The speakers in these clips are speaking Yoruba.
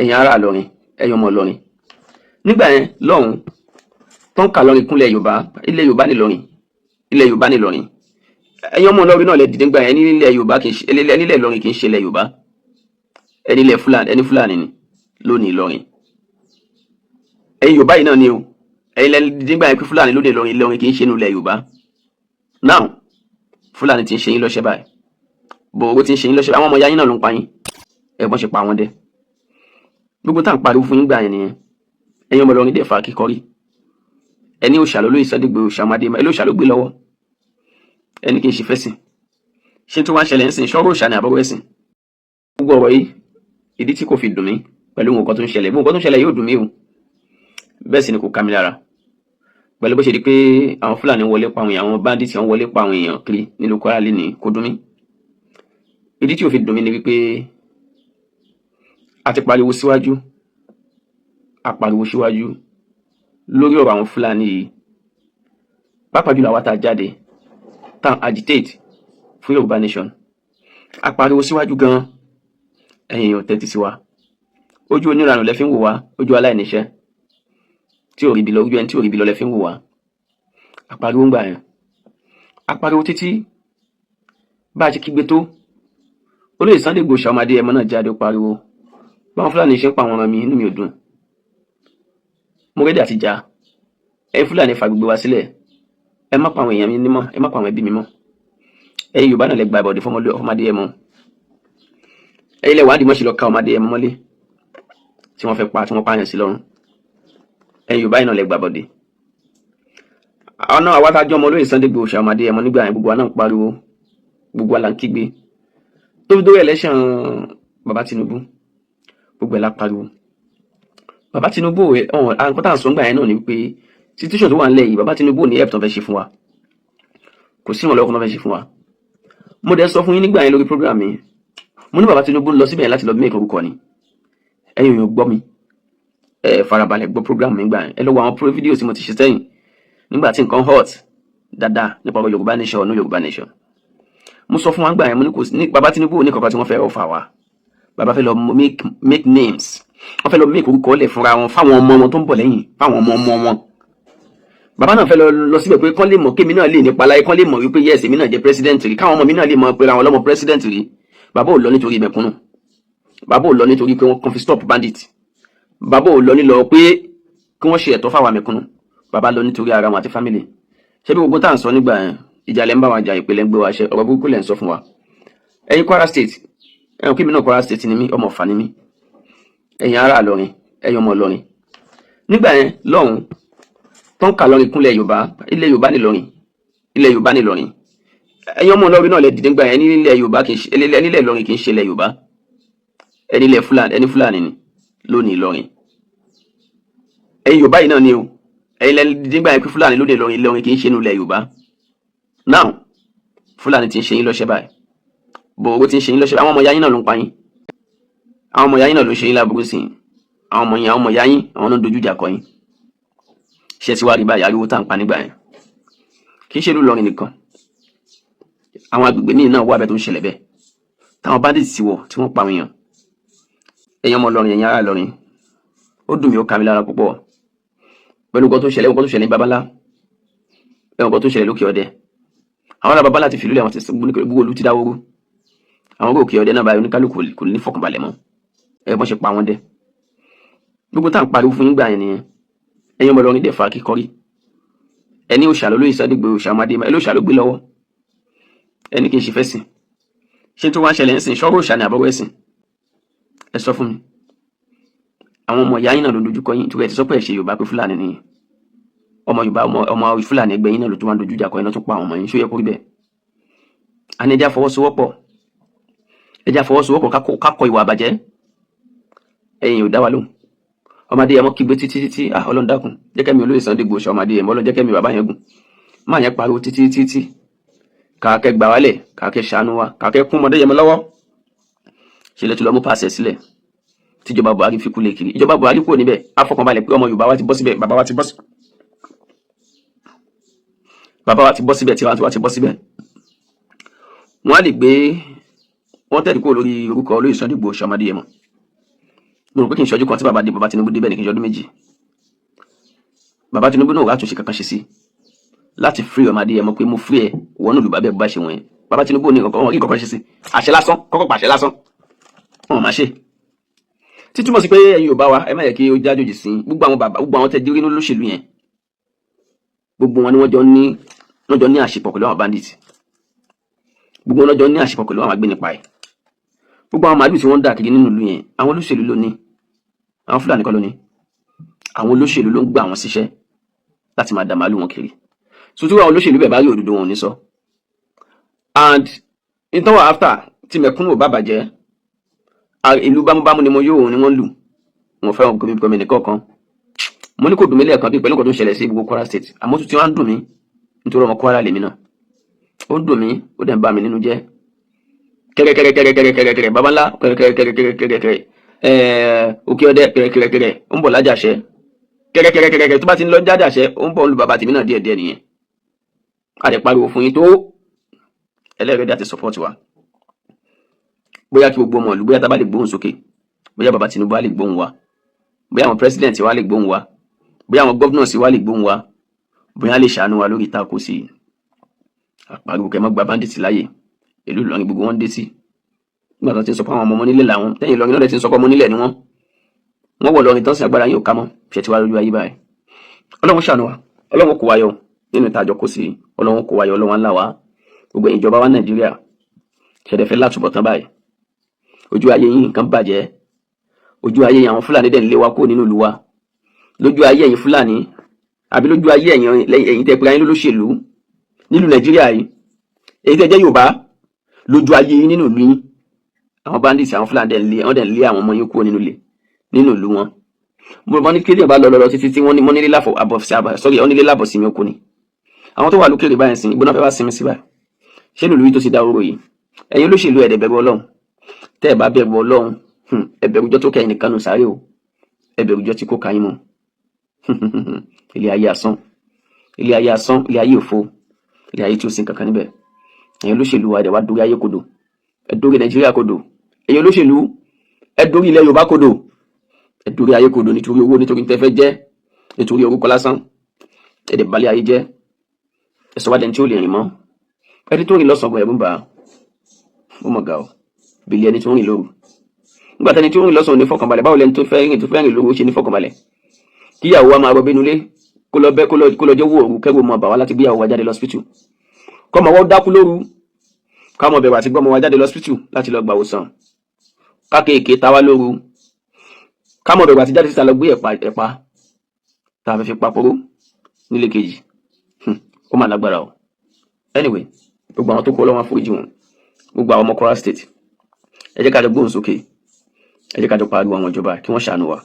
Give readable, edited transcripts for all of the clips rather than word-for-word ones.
Ẹ̀yin ará Ìlọrin, ẹ̀yin ọmọ Ìlọrin, nígbà yẹn lọ́hùn tó ń kà lọ́rin kúnlẹ̀ Yorùbá, ilẹ̀ Yorùbá ní Ìlọrin, ilẹ̀ Yorùbá ní Ìlọrin. Ẹ̀yin ọmọ Ìlọrin náà lè dìde gbà yẹn, nílẹ̀ Yorùbá kì í ṣe, nílẹ̀ Ìlọrin kì í ṣe ilẹ̀ Yorùbá, ẹni ilẹ̀ Fúlàní, ẹni Fúlàní ni lónìí Ìlọrin. Ẹ̀yin Yorùbá yìí náà ni o, ẹ̀yin lẹ dìde gbà yẹn pé Fúlàní lónìí Ìlọrin, Ìlọrin kì í ṣe ilẹ̀ Yorùbá. Now Fúlàní ti ń ṣe yín lọ́ṣẹ́ báyìí, bòrò ti ń ṣe yín lọ́ṣẹ́, àwọn ọmọ ya yín náà ló ń pa yín. Ẹ̀gbọ́n ṣe pa wọn dẹ. Gbogbo tá à ń pariwo fún yín gbà yẹn nìyẹn. Ẹ̀yin ọmọ Ìlọrin dẹ̀ fa kíkọrí. Ẹni òòṣà ló lóye Sunday Igboho, òòṣà ọmọdé ẹ lóòṣà ló gbé lọ́wọ́, ẹni kì í ṣe fẹ́sìn. Ṣé tó wá ń ṣẹlẹ̀ ń sìn ṣọ́rọ̀ òòṣà ni àbọ̀rọ̀ ẹ̀sìn? Gbogbo ọ̀rọ̀ yìí, ìdí tí kò fi dùn mí pẹ̀lú nǹkan tó ń ṣẹlẹ̀, gbogbo nǹkan tó ń ṣẹlẹ̀ yóò dùn mí o, bẹ́ẹ̀ sì ni kò ká mi lára pẹ̀lú bó ṣe di pé àwọn Fúlàní wọlé pa àwọn èèyàn, àwọn bandits wọn wọlé pa àwọn èèyàn kiri nílùú Kwara lẹ́nìí, kò dùn mí. Ìdí tí ò fi dùn mí ni wípé a ti pariwo síwájú, a pariwo síwájú lórí ọ̀rọ̀ àwọn Fúlàní yìí, pàápàá jùlọ àwa tá a jáde tá a agitate fún Yorùbá nation. A pariwo síwájú gan, ẹ̀yin èèyàn tẹ́tí sí wa. Ojú oníranù lẹ fi ń wò wá, ojú aláìníṣẹ́ tí ò rí ibi lọ, ojú ẹni tí ò rí ibi lọ lẹ fi ń wò wá. A pariwo ń gbà yẹn, a pariwo títí. Bá a ṣe kígbe tó, olóyè Sunday Igboho ọmọdé ẹmọ náà jáde, ó pariwo báwọn Fúlàní ṣe ń pa àwọn ọmọ mi, inú mi ò dùn, mo ready àti jà. Ẹ̀yin Fúlàní, fa gbogbo wa sílẹ̀, ẹ má pa àwọn èèyàn mi nímọ̀, ẹ má pa àwọn ẹbí mi mọ́. Ẹ̀yin Yorùbá náà lè gba ìbọ̀dé fọmọdé ẹmọ. Ẹ̀yin lẹ wàá dì mọ́ṣẹ́ lọ ká ọmọdé ẹmọ mọ́lé tí wọ́n fẹ́ pa, tí wọ́n pààyàn sí lọ́rùn. Ẹ̀yin Yorùbá yìí náà lè gba ìbọ̀dé. Àwọn náà, àwa tá a jọ ọmọ olóyè Sunday Igboho ọmọdé ẹmọ nígbà yẹn, gbogbo wa náà ń pariwo, gbogbo wa là ń kígbe tó fi dórí election bàbá Tinubu. Gbogbo ẹ̀ la pariwo. Bàbá Tinubu ọ̀hún, nǹkan tá à ń sọ ńgbà yẹn náà ni wípé situation tó wà nílẹ̀ yìí, bàbá Tinubu ò ní help tó fẹ́ ṣe fún wa, kò sí ìrànlọ́wọ́ kan tó fẹ́ ṣe fún wa. Mo dẹ̀ sọ fún yín nígbà yẹn lórí program mi, mo ní bàbá Tinubu ń lọ síbẹ̀ láti lọ make orúkọ ni. Ẹ̀yin ò gbọ́ mi, ẹ farabalẹ̀ gbọ́ program mi gbà yẹn. Ẹ lọ wo àwọn pro video tí mo ti ṣe sẹ́yìn nígbà tí nǹkan hot dáadáa nípa ọ̀rọ̀ Yorùbá nation, ọ̀nà Yorùbá nation. Mo sọ fún wa gbà yẹn, mo ní kò sí ní bàbá Tinubu ò ní kankan tí wọ́n fẹ́ offer wa. Bàbá fẹ́ lọ make names, wọ́n fẹ́ lọ make orúkọ lẹ̀ fúnra wọn, fáwọn ọmọ wọn tó ń bọ̀ lẹ́yìn, fáwọn ọmọ ọmọ wọn. Bàbá náà fẹ́ lọ síbẹ̀ pé kán lè mọ̀ kémi náà lè nípa láyé, kán lè mọ̀ wípé yes, èmi náà jẹ́ president rí, káwọn ọmọ mi náà lè mọ̀ pé àwọn ọlọ́mọ president rí. Bàbá ò lọ nítorí mẹ̀kúnnù, bàbá ò lọ nítorí pé wọ́n kàn fi stop bandit, bàbá ò lọ nílọ pé kí wọ́n ṣe ẹ̀tọ́ fáwọn mẹ̀kúnnù. Bàbá lọ nítorí ara wọn àti family. Ṣé bí gbogbo tá à ń sọ nígbà yẹn, ìjà lẹ́ ń bá wa jà, ìpele ń gbé wa ṣe, ọ̀rọ̀ burúkú lẹ́ ń sọ fún wa. Ẹ̀yin Kwara State, ẹ̀yin kí mi náà Kwara State ni mí, ọmọ Ọ̀fà ni mí. Ẹ̀yin ará Ìlọrin, ẹ̀yin ọmọ Ìlọrin, nígbà yẹn lọ́hùn tó ń kà lọ́rin kúnlẹ̀ Yorùbá, ilẹ̀ Yorùbá ní Ìlọrin, ilẹ̀ Yorùbá ní Ìlọrin. Ẹ̀yin ọmọ Ìlọrin náà lè dìde gbà yẹn, nílẹ̀ Yorùbá kì í ṣe, nílẹ̀ Ìlọrin kì í ṣe ilẹ̀ Yorùbá, ẹni ilẹ̀ Fúlàní, ẹni Fúlàní ni lónìí Ìlọrin. Ẹ̀yin Yorùbá yìí náà ni o, ẹ̀yin lẹ dìde gbà yẹn pé Fúlàní lónìí Ìlọrin, Ìlọrin kì í ṣe ilẹ̀ Yorùbá. Now Fúlàní ti ń ṣe yín lọ́ṣẹ́ báyìí, bòrò ti ń ṣe yín lọ́ṣẹ́. Àwọn ọmọ ya yín náà ló ń pa yín, àwọn ọmọ ya yín náà ló ń ṣe yín láburú sí i. Àwọn ọmọ yín, àwọn ọmọ ya yín, àwọn náà ń dojú ìjà kọ yín. Ṣé ti wá rí báyìí? Ariwo tá à ń pa nígbà yẹn, kì í ṣe ìlú Ìlọrin nìkan, àwọn agbègbè míì náà wà bẹ́ẹ̀ tó ń ṣẹlẹ̀ bẹ́ẹ̀, táwọn bandits ti wọ̀ tí wọ́n pa àwọn èèyàn. Ẹ̀yin ọmọ Ìlọrin, ẹ̀yin ará Ìlọrin, ó dùn mí, ó ká mi lára púpọ̀ pẹ̀lú nǹkan tó ṣẹlẹ̀, nǹkan tó ṣẹlẹ̀ ní Babalá, nǹkan tó ṣẹlẹ̀ lókè ọdẹ. Àwọn ará Babalá ti fìlú lẹ̀, wọ́n ti gbogbo olú ti dáwóró. Àwọn òkè ọdẹ náà báyìí, oníkálukú kò ní fọkànbalẹ̀ mọ́. Ẹ bọ́n ṣe pa wọ́n dẹ. Gbogbo tá à ń pariwo fún yín gbà yẹn nìyẹn. Ẹ̀yin ọmọ Ìlọrin dẹ̀ fa kíkọrí. Ẹni òòṣà ló lóye Sunday Igboho ọmọdé ẹ lóòṣà ló gbé lọ́wọ́, ẹni kì í ṣe fẹ́ sìn. Ṣé tó wá ń ṣẹlẹ̀ ń sìn ṣọ́rọ̀ òòṣà ni àbọ̀rọ̀ ẹ̀sìn? Ẹ sọ fún mi. Àwọn ọmọ ìyá yín náà ló ń dojúkọ yín, torí ẹ ti sọ pé ẹ ṣe Yorùbá, pé Fúlàní nìyí. Ọmọ Yorùbá, ọmọ Fúlàní ẹgbẹ́ yín náà ló tún wá ń dojú ìjà kọ yín náà, tún pa àwọn ọmọ yín. Ṣó yẹ kó rí bẹ́ẹ̀? Àní ẹ jẹ́ fọwọ́sowọ́pọ̀, ẹ jẹ́ fọwọ́sowọ́pọ̀ ká kọ ìwà àbàjẹ́. Ẹ̀yin ò dá wa lóhùn. Ọmọdé yẹn mọ́ kígbe títí títí. Ah, Ọlọ́run dákun, jẹ́ kẹ́mi olóyè Sunday Igboho, ọmọdé yẹn mọ́. Ọlọ́run, jẹ́ kẹ́mi bàbá yẹn gùn. Má yẹn pariwo títí títí, kàkẹ́ gbà wálẹ̀, kàkẹ́ ṣàánú wa, kàkẹ́ kún ọmọdé yẹn mọ́ lọ́wọ́. Ṣe lè tún lọ mú pàṣẹ sílẹ̀ tíjọba Buhari fi kú lè kiri? Ìjọba Buhari kúrò níbẹ̀, àfọkànbalẹ̀ pé ọmọ Yorùbá wa ti bọ́ síbẹ̀, bàbá wa ti bọ́ sí, bàbá wa ti bọ́ síbẹ̀, tiwa tiwa ti bọ́ síbẹ̀. Wọ́n á lè gbé wọ́n tẹ̀lé kúrò lórí orúkọ olóyè Sunday Igboho ọmọdé yẹn mọ́. Mo rò pé kì í ṣọjú kan tí bàbá dé, bàbá Tinubu débẹ̀ ní kì í ṣọdún 2. Bàbá Tinubu náà wàá túnṣe kankan ṣe sí láti free ọmọ Adéyẹmọ pé mo free ẹ, wọnú ìlú bàbá ẹ bá ṣe wọ̀nyẹn. Bàbá Tinubu ní kankan, wọn kì í kankan ṣe sí àṣẹ lásán, kọ́kọ́ pàṣẹ lásán, wọn ò máa ṣe. Títúmọ̀ sí pé ẹ̀yin ò bá wa, ẹ má yẹ kí ó jájòjì sí gbogbo àwọn bàbá, gbogbo àwọn tẹ́ dírí lóṣèlú yẹn, gbogbo wọn ni wọ́n jọ ní àṣepọ̀ pẹ̀lú àwọn bandits, gbogbo wọn jọ ní àṣepọ̀ pẹ̀lú àwọn agbénipa ẹ̀. Gbogbo àwọn màálù tí wọ́n ń dà kiri nínú ìlú yẹn, àwọn olóṣèlú ló ní, àwọn Fúlàní kọ́ ló ní. Àwọn olóṣèlú ló ń gbà wọn síṣẹ́ láti máa da màálù wọn kiri. Sotí àwọn olóṣèlú bẹ̀ bá rí òdodo, wọn ò ní sọ. And nítorí after tí mẹ̀kúnnù ò bá bàjẹ́, ìlú bámúbámú ni mo yóò ní wọ́n lù wọn fẹ́ràn gómìnà gómìnà kọ̀ọ̀kan. Mo ní kò dùn mí lẹ́ẹ̀kan bí pẹ̀lú nǹkan tó ń ṣẹlẹ̀ sí gbogbo Kwara State, àmọ́ tó ti wá ń dùn mí nítorí ọmọ Kwara lèmi náà. Ó ń dùn mí, ó dẹ̀ ń bà mí nínú jẹ́. Kẹ́rẹ́kẹ́rẹ́kẹ́rẹ́kẹ́rẹ́kẹ́rẹ́ baba ńlá, kẹ́rẹ́kẹ́rẹ́kẹ́rẹ́kẹ́rẹ́ òkè ọdẹ, kẹ́rẹ́kẹ́rẹ́kẹ́rẹ́ ó ń bọ̀ lájàṣẹ́, kẹ́rẹ́kẹ́rẹ́kẹ́rẹ́ tó bá ti ń lọ jájàṣẹ́, ó ń bọ̀ ń lu bàbá tèmi náà díẹ̀díẹ̀ nìyẹn. A lè pariwo fún yín tó ẹlẹ́rìí àti support wa, bóyá kí gbogbo ọmọ ìlú, bóyá tá a bá lè gbóhùn sókè, bóyá bàbá Tinubu á lè gbóhùn wa, bóyá àwọn president wa lè gbóhùn wa, bóyá àwọn governors wa lè gbóhùn wa, bóyá lè ṣàánú wa lórí ìtakò sí i. Àpariwo kẹ́ mọ́ gba bandits láàyè. Ìlú Ìlọrin gbogbo wọn dé sí nígbà tó ti ń sọ pé àwọn ọmọ ọmọ nílẹ̀ làwọn tẹ́yìn Ìlọrin náà dẹ̀ ti ń sọ pé ọmọ nílẹ̀ ni wọ́n. Wọ́n wọ̀ lọrin tán sí agbára yóò ká mọ́ ṣe ti wá lójú ayé báyìí. Ọlọ́run ṣàánú wa, Ọlọ́run kò wáyọ nínú ìtajọ kó sí, Ọlọ́run kò wáyọ, Ọlọ́run ńlá wa. Gbogbo ìjọba wa Nàìjíríà ṣẹ̀dẹ̀ fẹ́ látúbọ̀tán báyìí. Ojú ayé yín, nǹkan bàjẹ́. Ojú ayé yín, àwọn Fúlàní dẹ̀ ń lé wa kúrò nínú ìlú wa. Lójú ayé ẹ̀yin Fúlàní, àbí lójú ayé ẹ̀yin tẹ́ pé ayé lólóṣèlú nílùú Nàìjíríà yìí, èyí tẹ́ jẹ́ Yorùbá, lójú ayé yín nínú ìlú yín, àwọn bandits, àwọn Fúlàní dẹ̀ ń lé, wọ́n dẹ̀ ń lé àwọn ọmọ yín kúrò nínú ilé, nínú ìlú wọn. Mo rò ní kí lè bá lọ lọ títí tí wọ́n ní wọ́n nílé láfọ̀ àbọ̀ sí àbọ̀, sọ́rí, wọ́n nílé lábọ̀ sí mi oko ni. Àwọn tó wà lókèrè báyìí sìn ìgbóná fẹ́ wá sinmi sí báyìí. Ṣé nílùú yìí tó ti dá oró yìí, ẹ̀yin olóṣèlú, ẹ̀dẹ̀ bẹ̀rù Ọlọ́run. Tẹ́ ẹ bá bẹ̀rù Ọlọ́run, ẹ bẹ̀rù ọjọ́ tó kẹ́yìn nìkan nù sáré o, ẹ bẹ̀rù ọjọ́ tí kò ká yín mọ́. Ilé ayé asán, ilé ayé asán, ilé ayé òfo, ilé ayé tí ó sin kankan níbẹ̀. Ẹ̀yin olóṣèlú wa, ẹ̀dẹ̀ wá dórí ayé kodò, ẹ dórí Nàìjíríà kodò. Ẹ̀yin olóṣèlú, ẹ dórí ilẹ̀ Yorùbá kodò, ẹ dórí ayé kodò nítorí owó, nítorí tẹ́ fẹ́ jẹ́, nítorí orúkọ lásán. Ẹ dẹ̀ balẹ̀ ayé jẹ́, ẹ sọ wá dẹni tí ó lè rìn mọ́. Ẹni tó rìn lọ́sàn-án ẹ̀rù ń bà á, ó mọ̀ ga o bìlì ẹni tó rìn lóru. Nígbà tẹni tó rìn lọ́sàn-án ní fọkànbalẹ̀, báwo lẹni tó fẹ́ rìn lóru ó ṣe ní fọkànbalẹ̀? Kíyàwó wa máa rọbí nulẹ̀, kó lọ bẹ́, kó lọ jẹ́ owó òru, kẹ́rù mọ bà wá láti gbéyàwó wa jáde lọ́sípítù, kọ́mọ wọ́n dákú lóru, kámọ bẹ̀rù àti gbọ́mọ wa jáde lọ́sípítù láti lọ gbàwòsàn, kákéèké ta wá lóru, kámọ bẹ̀rù àti jáde síta lọ gbé ẹ̀pà, ẹ̀pà tá a fẹ́ fi papòrò nílé kejì. Ó mà lágbára o. Anyway, gbogbo àwọn tó kó, Ọlọ́run àforíjì wọn. Gbogbo àwọn ọmọ Kwara State, ẹ jẹ́ ká jọ gbóhùn sókè, ẹ jẹ́ ká jọ pariwo àwọn ìjọba kí wọ́n ṣàánú wa.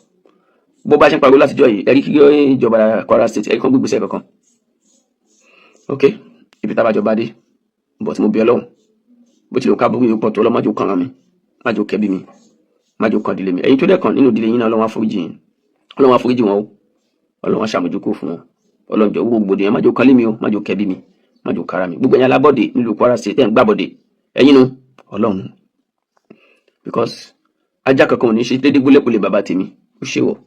Bó bá ṣe ń pariwo látijọ́ yìí, ẹ rí kí ìjọba Kwara State, ẹ rí kán gbégbèsè kankan. Ok, ibi tá a bá jọ bá dé bọ̀ tí mo bí Ọlọ́run, bó tilẹ̀ ká burú yìí pọ̀ tó, Ọlọ́run má jò kàn án mi, má jò kẹ́bí mi, má jò kàn ìdílé mi. Ẹ̀yin tó dẹ̀ kàn nínú ìdílé yín náà, Ọlọ́run àforíjì yín, Ọlọ́run àforíjì wọn o, Ọlọ́run aṣàmójúkò fún wọn. Ọlọ́run jọ̀ọ́, gbogbo gbòdì yẹn, má jò kàn lé mi o, má jò kẹ́bí mi, má jò kára mi. Gbogbo ẹ̀yin alábọ̀dé nílùú Kwara State tẹ́ ń gbàbọ̀dé, ẹ̀yin nu Ọlọ́run, because ajá kankan ò ní ṣe déédéé gbólẹ́kùlé bàbá tèmi, ó ṣe wọ̀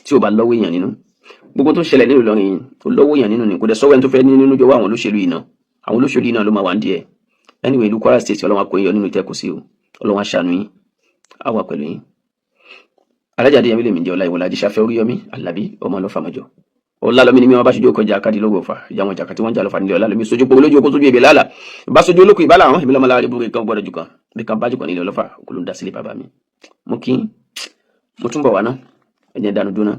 tí ò bá lọ́wọ́ èèyàn nínú. Gbogbo tó ń ṣẹlẹ̀ nílùú Ìlọrin yìí, ó lọ́wọ́ èèyàn nínú ni. Kò dẹ̀ sọ́wọ́ ẹni tó fẹ́ ní nínú jọ̀wọ́ àwọn olóṣèlú yìí náà, àwọn olóṣèlú yìí náà ló máa wà ń díẹ̀. Anyway, ìlú Kwara State, Ọlọ́run á kó yín yọ nínú ìtẹ́kùn sí o. Ọlọ́run á ṣàánú yín, á wà pẹ̀lú yín. Alájà Adéyẹmí lèmi jẹ́, Ọláìwọlá Ajíṣafẹ́ Oríyọmí Alábí ọmọ ọlọ́fàmọ́jọ ọlálọ́mí ni mi. Wọn bá ṣojú ọkọjà káàdì lọ́wọ́ ọ̀fà ìyá wọn jàkàtí wọn jà lọ́fà nílẹ̀ ọlálọ́mí sojú pọ̀ olójú okó sójú ebè lálà bá sojú olókùn ìbálà àwọn èmi lọ́mọ lára ibùdó kan gbọ́dọ̀ jù kan bí kan bá jù kan nílẹ̀ ọlọ́fà òkú ló ń dá sílé bàbá mi. Mo kí mo túnbọ̀ wá ná, ẹ̀jẹ̀ dànù dúná.